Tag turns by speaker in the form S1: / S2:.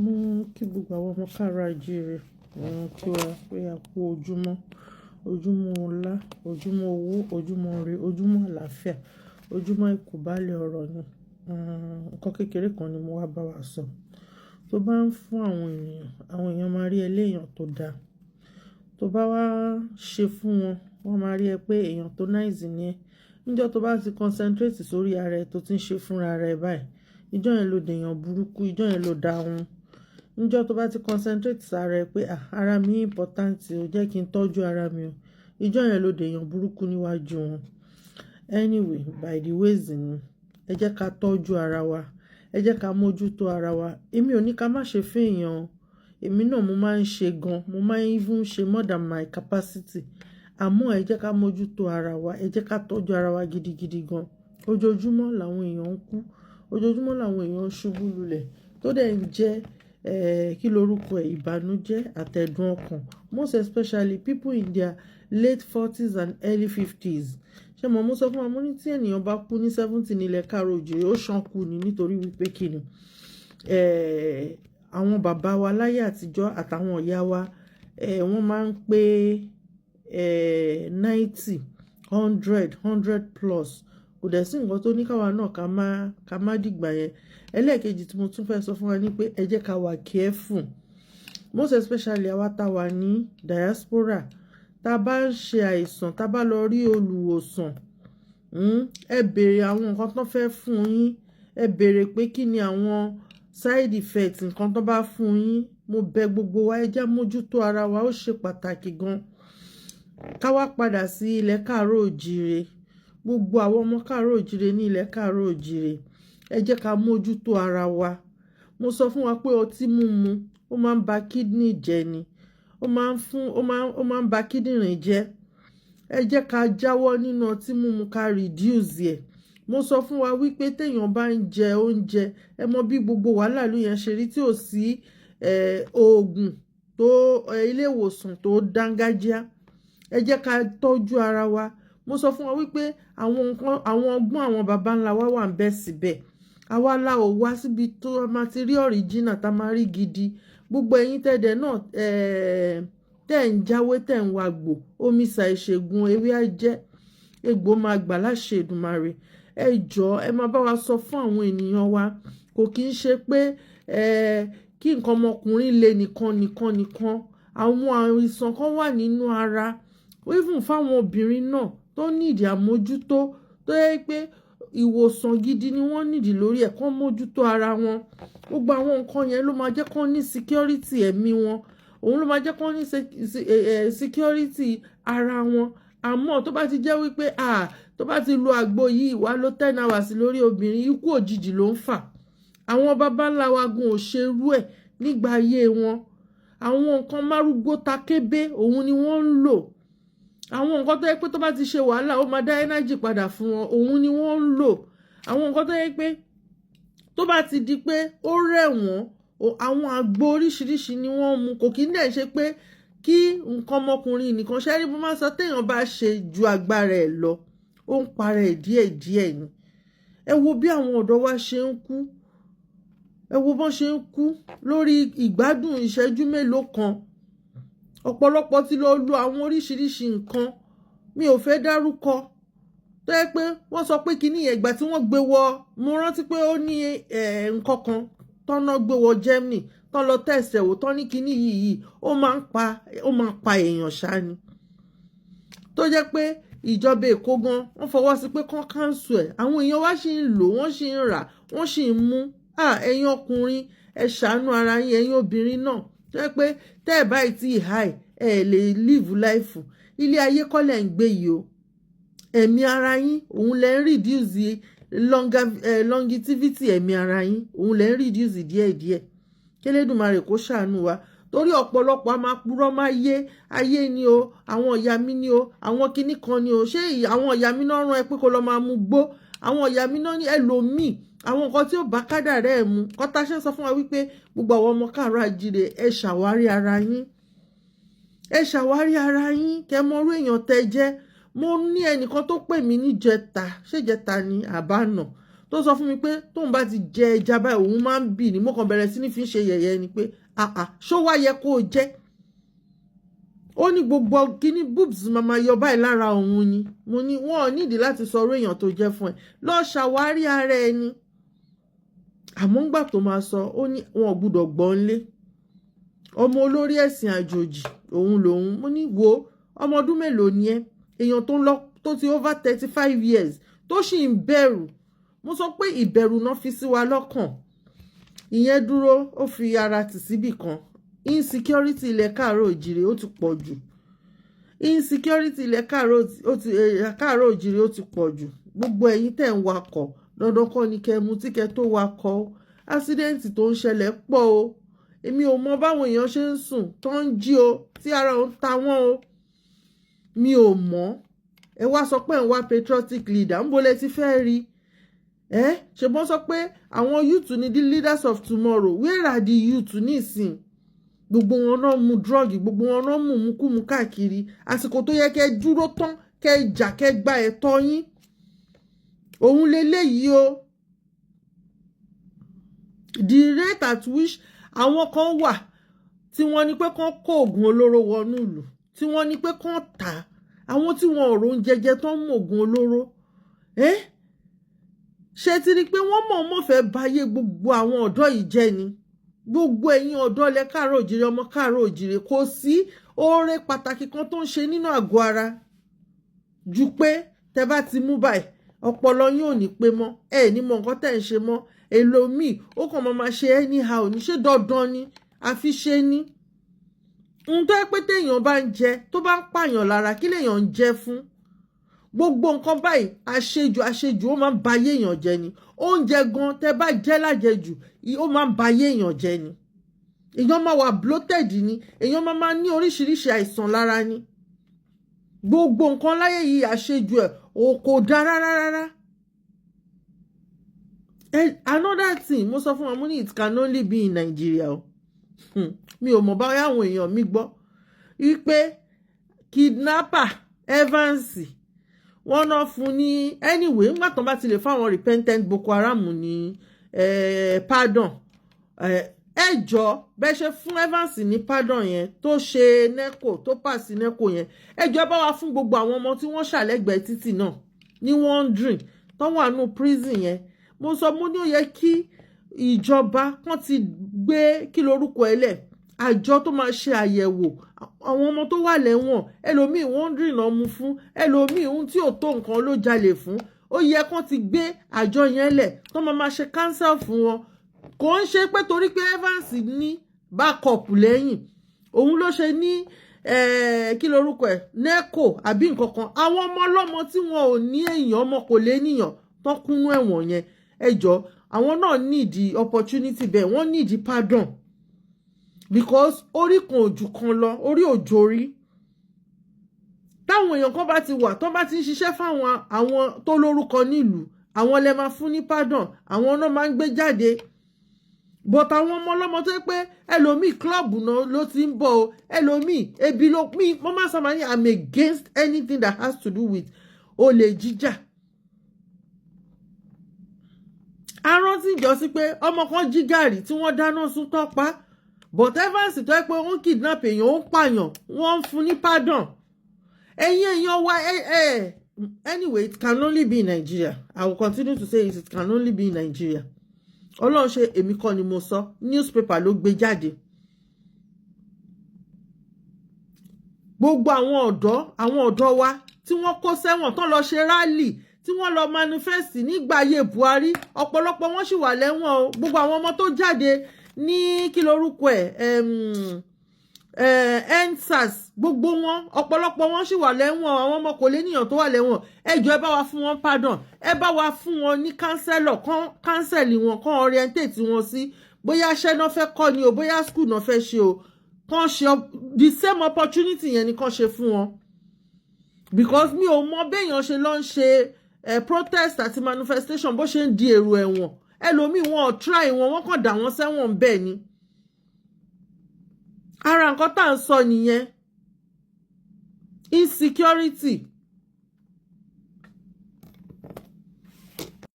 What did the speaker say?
S1: Mo kí gbogbo àwọn ọmọ káàró àjíire, mo kí wa pé a kú ojúmọ́, ojúmọ́ ọlá, ojúmọ́ owó, ojúmọ́ ire, ojúmọ́ àlàáfíà, ojúmọ́ àìkú báálẹ̀ ọrọ̀ ni. Nǹkan kékeré kan ni mo wá bá wa sọ. Tó bá ń fún àwọn ènìyàn, àwọn èèyàn máa rí ẹ léèyàn tó da. Tó bá wá ṣe fún wọn, wọ́n máa rí ẹ pé èèyàn tó nice ni ẹ́. Níjọ́ tó bá ti concentrate sórí ara ẹ tó ti ń ṣe fúnra rẹ báyìí, ìjọ́ yẹn ló dèèyàn burúkú, ìjọ́ yẹn ló da hun. Níjọ́ tó bá ti concentrate sára ẹ pé, "À, ara mi important o, jẹ́ kí n tọ́jú ara mi o." Ìjọ́ yẹn ló dèèyàn burúkú níwájú wọn. Anyway, by the ways ni, ẹ jẹ́ ká tọ́jú ara wa, ẹ jẹ́ ká mójútó ara wa. Èmi ò ní ká má ṣe fún èèyàn o. Èmi náà mo máa ń ṣe gan, mo máa ń even ṣe more than my capacity. Àmọ́ ẹ jẹ́ ká mójútó ara wa, ẹ jẹ́ ká tọ́jú ara wa gidigidi gan. Ojoojúmọ́ làwọn èèyàn ń kú, ojoojúmọ́ làwọn èèyàn ń ṣubú lulẹ̀ tó dẹ̀ ń jẹ́, kí lorúkọ ẹ̀, ìbànújẹ́ àtẹ̀dùn ọkàn. Most especially people in their late 40s and early 50s. Ṣé mo sọ fún wa, mo ní tí ènìyàn bá kú ní 70 nílẹ̀ káàró òjìrè, ó ṣán kú ni nítorí wípé kí ni? Àwọn bàbá wa láyé àtijọ́ àtàwọn ìyá wa, wọ́n máa ń pé, 90, 100, 100 plus. Kò dẹ̀ sí nǹkan tó ní káwa náà ká má dìgbà yẹn. Ẹlẹ́ẹ̀kejì tí mo tún fẹ́ sọ fún wa ni pé ẹ jẹ́ ká wà careful. Most especially àwa tá wà ní diaspora. Tá bá ń ṣe àìsàn, tá bá lọ rí olùwòsàn, ẹ bèèrè àwọn nǹkan tó fẹ́ fún yín. Ẹ bèèrè pé kí ni àwọn side effects nǹkan tó bá fún yín. Mo bẹ̀ gbogbo wa, ẹ jẹ́ mójútó ara wa, ó ṣe pàtàkì gan. Ká wá padà sí ilẹ̀ káàró òjìrè. Gbogbo àwọn ọmọ káàró òjìrè ní ilẹ̀ káàró òjìrè, ẹ jẹ́ ká mójútó ara wa. Mo sọ fún wa pé ọtí mímu, ó máa ń ba kidney jẹ́ ni, ó máa ń fún ó máa ń ba kíndìnrín jẹ́. Ẹ jẹ́ ká jáwọ́ nínú ọtí mímu, ká reduce ẹ̀. Mo sọ fún wa wípé téèyàn bá ń jẹ oúnjẹ, ẹ mọ bí gbogbo wàhálà ìlú yẹn ṣe rí tí ò sí oògùn tó ilé ìwòsàn tó dángájíá. Ẹ jẹ́ ká tọ́jú ara wa. Mo sọ fún wa wípé àwọn nǹkan, àwọn ọgbọ́n àwọn baba ńlá wa wà ń bẹ síbẹ̀. Àwa la ò wá síbi tó máa ti rí original tá máa rí gidi. Gbogbo ẹ̀yin tẹ́dẹ̀ náà, tẹ́ ń jáwé, tẹ́ ń wàgbò, omi ṣàìṣègùn, ewé á jẹ́ egbò máa gbà láṣẹ Èdùmàrè. Ẹ jọ̀ọ́, ẹ máa bá wa sọ fún àwọn ènìyàn wa, kò kí ń ṣe pé kí nǹkan ọmọkùnrin lè nìkan nìkan nìkan. Àwọn àìsàn kan wà nínú ara, even fáwọn obìnrin náà tó nídìí àmójútó, tó yẹ pé ìwòsàn gidi ni wọ́n nídìí lórí ẹ̀, kán mójútó ara wọn. Gbogbo àwọn nǹkan yẹn ló máa jẹ́ kán ní security ẹ̀mí wọn, òun ló máa jẹ́ kán ní security ara wọn. Àmọ́ tó bá ti jẹ́ wípé, ah, tó bá ti lo àgbo yìí, wá ló 10 hours lórí obìnrin, ikú òjijì ló ń fà. Àwọn baba ńlá wa gun ò ṣerú ẹ̀ nígbà ayé wọn. Àwọn nǹkan márúgbó takébé òun ni wọ́n ń lò. Àwọn nǹkan tó yẹ pé tó bá ti ṣe wàhálà, ó máa dá energy padà fún wọn, òun ni wọ́n ń lò. Àwọn nǹkan tó yẹ pé tó bá ti di pé ó rẹ̀ wọ́n, àwọn àgbo oríṣiríṣi ni wọ́n mu. Kò kí ń dẹ̀ ṣe pé kí nǹkan ọmọkùnrin nìkan ṣe rí. Bó máa sọ, téèyàn bá ṣe ju agbára ẹ̀ lọ, ó ń para ẹ̀ díẹ̀díẹ̀ ni. Ẹ wo bí àwọn ọ̀dọ́ wa ṣe ń kú, ẹ wo bọ́n ṣe ń kú lórí ìgbádùn ìṣẹ́jú mélòó kan. Ọ̀pọ̀lọpọ̀ ti lọ lu àwọn oríṣiríṣi nǹkan, mi ò fẹ́ dárúkọ, tó yẹ pé wọ́n sọ pé kíní yẹn, ìgbà tí wọ́n gbé wọ, mo rántí pé ó ní nǹkan kan tọ́nà gbé wọ Germany, tán lọ test ẹ̀ wò, tán ní kíní yìí ó máa ń pa èèyàn ṣá ni, tó jẹ́ pé ìjọba Èkó gan wọ́n fọwọ́ sí pé kán cancel ẹ̀. Àwọn èèyàn wá sì ń lò, wọ́n sì ń rà, wọ́n sì ń mú. Ẹ̀yin ọkùnrin, ẹ ṣàánú ara yín. Ẹ̀yin obìnrin náà tó jẹ́ pé tẹ́ ẹ̀ báyìí tí high, ẹ lè live life. Ilé ayé kọ́ lẹ̀ ń gbé yìí o. Ẹ̀mí ara yín òun lẹ̀ ń reduce longer, longevity ẹ̀mí ara yín òun lẹ̀ ń reduce díẹ̀díẹ̀. Kélédùmarè kó ṣàánú wa, torí ọ̀pọ̀lọpọ̀ a máa purọ́ máa yé ayé ni o. Àwọn ìyá mi ni o, àwọn kinní kan ni o. Ṣé àwọn ìyá mi náà rán ẹ pé kó lọ́ọ́ máa mú gbó? Àwọn ìyá mi náà ní ẹlòmíì, àwọn nǹkan tí ó bá kádàrá ẹ̀ mu kọ́tà ṣe ń sọ fún wa wípé gbogbo àwọn ọmọ káàárọ̀ àjíire, ẹ ṣàwárí ara yín, ẹ ṣàwárí ara yín, kẹ́ mọ irú èèyàn tẹ́ jẹ́. Mo ní ẹnìkan tó pè mí níjẹta, ṣèjẹta ni àbánà, tó Tó sọ fún mi pé tóun bá ti jẹ ẹja báyìí, òun máa ń bì ní. Mo kàn bẹ̀rẹ̀ sí ní fi ń ṣe yẹ̀yẹ́ ni pé, àà, ṣó wá yẹ kó o jẹ́? Ó ní gbogbo kíní boobs máa yọ báyìí lára òun ni. Mo ní wọn ò nídìí láti sọ orí èèyàn tó jẹ́ fún ẹ, lọ ṣàwárí ara ẹni. Àmọ́ ńgbà tó máa sọ, ó ní wọn ò gbúdọ̀ gbọ́ ńlé, ọmọ olórí ẹ̀sìn àjòjì òun lòun. Mo ní wo, ọmọ ọdún mélòó ni ẹ? Èèyàn tó ń lọ tó ti over 35 years tó sì ń bẹ̀rù. Mo sọ pé ìbẹ̀rù náà fi sí wa lọ́kàn. Ìyẹn dúró, ó fi ara tì síbì kan. Insecurity ilẹ̀ káàárọ̀ òjìrè, ó ti pọ̀ jù. Insecurity ilẹ̀ káàárọ̀ òjìrè, ó ti pọ̀ jù. Gbogbo ẹ̀yin tẹ̀ ń wakọ̀, dandan kọ́ ni kẹ́ mutí kẹ́ tó wakọ̀ o. Accident tó ń ṣẹlẹ̀ pọ̀ o. Èmi ò mọ báwọn èèyàn ṣe ń sùn tó ń jí o, tí ara ò ń ta wọ́n o. Mi ò mọ̀. Ẹ wá sọ pé ń wá patriotic leader, ń bolẹ̀ ti fẹ́ rí ẹ? Ṣùgbọ́n sọ pé àwọn youth ni the leaders of tomorrow. Where are the youth nísìn? Gbogbo wọn náà mu drug, gbogbo wọn náà mú mukúmu káàkiri. Àsìkò tó yẹ kẹ́ dúró tán, kẹ́ jà, kẹ́ gba ẹ̀tọ́ yín, òun leléyìí o. The rate at which àwọn kan wà tí wọ́n ní pé kán kó oògùn olóró wọnú ìlú, tí wọ́n ní pé kán tà á, àwọn tí wọn ò róúnjẹ jẹ tó ń mú oògùn olóró ẹ́, ṣe ti rí i pé wọ́n mọ̀ọ́mọ̀ fẹ́ báyé gbogbo àwọn ọ̀dọ́ yìí jẹ́ ni? Gbogbo ẹ̀yin ọ̀dọ́ ilẹ̀ káàárọ̀ òjìrè, ọmọ káàárọ̀ òjìrè, kò sí oore pàtàkì kan tó ń ṣe nínú àgọ́ ara ju pé tẹ bá ti mú báyìí, ọpọlọ yín ò ní pé mọ́, ẹ ní mọ nǹkan tẹ̀ ń ṣe mọ́. Èlòmíì, ó kàn máa ṣe anyhow ní. Ṣé dandan ni àfi ṣe ní ohun tó yẹ pé téèyàn bá ń jẹ tó bá ń pààyàn lára, kí lèèyàn ń jẹ fún? Gbogbo nǹkan báyìí, àṣejù, àṣejù, ó máa ń ba ayé èèyàn jẹ́ ni. Oúnjẹ gan, tẹ bá jẹ lájẹjù, ó máa ń ba ayé èèyàn jẹ́ ni. Èèyàn máa wà bloated ni, èèyàn máa ní oríṣiríṣi àìsàn lára ni. Gbogbo nǹkan láyé yìí, àṣejù ẹ̀ ò kò dá rárá rárá. Another thing mo sọ fún wọn, mo ní it can only be in Nigeria o. Mi ò mọ̀ báyà àwọn èèyàn mi gbọ́ wípé kidnapper Evans, wọ́n náà fún ní, anyway, nígbà tó bá ti lè fáwọn repentant Boko Haram ní pardon, ẹ jọ, bẹ́ẹ̀ ṣe fún Evans ní pardon yẹn, tó ṣe NECO, tó pàṣẹ NECO yẹn, ẹ jọ, bá wa fún gbogbo àwọn ọmọ tí wọ́n ṣàlẹ́gbẹ̀ẹ́ títì náà ní wandering, tó wà nù prison yẹn. Mo sọ, mo ní ó yẹ kí ìjọba kan ti gbé, kí lorúkọ ẹ lẹ̀, àjọ tó máa ṣe àyẹ̀wò àwọn ọmọ tó wà lẹ́wọ̀n. Ẹlòmíì, wandering náà mú fún ẹlòmíì, ohun tí ò tó nǹkan ló jalè fún. Ó yẹ kán ti gbé àjọ yẹn lẹ̀ tó máa ṣe counsel fún wọn. Kò ń ṣe pé torí pé Evans ní backup lẹ́yìn òun ló ṣe ní kí lorúkọ ẹ̀, NECO àbí nǹkan kan. Àwọn ọmọ ọlọ́mọ tí wọn ò ní èèyàn, ọmọ kò lè níyàn, tó kúnú ẹ̀wọ̀n yẹn, ẹ jọ, àwọn náà need the opportunity bẹ́ẹ̀, wọ́n need the pardon, because orí kan ò jù kan lọ, orí òjò rí. Táwọn èèyàn kan bá ti wà, tó bá ti ń ṣiṣẹ́ fáwọn àwọn tó lórúkọ nílùú, àwọn lè máa fún ní pardon, àwọn náà máa ń gbé jáde. But àwọn ọmọ ọlọ́mọ tó yẹ pé ẹlòmíì, club náà ló ti ń bọ̀ o, ẹlòmíì, ebi ló mi. Mo máa sọ, máa ní I'm against anything that has to do with olè jíjà. A rántí ìjọ sí pé ọmọ kan jí gàrí tí wọ́n dáná sun tán pa. But Evans, tó yẹ pé ó ń kidnap èèyàn, ó ń pààyàn, wọ́n ń fún ní pardon. Ẹ̀yin èèyàn wa, ẹ ẹ anyway, it can only be in Nigeria. I will continue to say it, it can only be in Nigeria. Ọlọ́run ṣe, èmi kọ́ ni mo sọ, newspaper ló gbé jáde. Gbogbo àwọn ọ̀dọ́ wa tí wọ́n kó sẹ́wọ̀n, tán lọ ṣe rally, tí wọ́n lọ manifest nígbà ayé Buhari, ọ̀pọ̀lọpọ̀ wọn sì wà lẹ́wọ̀n o. Gbogbo àwọn ọmọ tó jáde ní, kí lorúkọ ẹ̀, EndSARS, gbogbo wọn, ọ̀pọ̀lọpọ̀ wọn sì wà lẹ́wọ̀n. Àwọn ọmọ kò léníyàn tó wà lẹ́wọ̀n, ẹ jọ̀ọ́, ẹ bá wa fún wọn pardon, ẹ bá wa fún wọn ní counselor kan, counsel wọn, kan orientate wọn sí bóyá iṣẹ́ náà fẹ́ kọ́ ni o, bóyá school náà fẹ́ ṣe o, kàn ṣe the same opportunity yẹn ni kàn ṣe fún wọn, because mi ò mọ béèyàn ṣe lọ ń ṣe protest àti manifestation, bó ṣe ń di èrò ẹ̀wọ̀n. Ẹlòmíì, wọn ò try wọn, wọ́n kàn dà wọ́n sẹ́wọ̀n bẹ́ẹ̀ ni. Ara nǹkan tá à ń sọ nìyẹn, insecurity.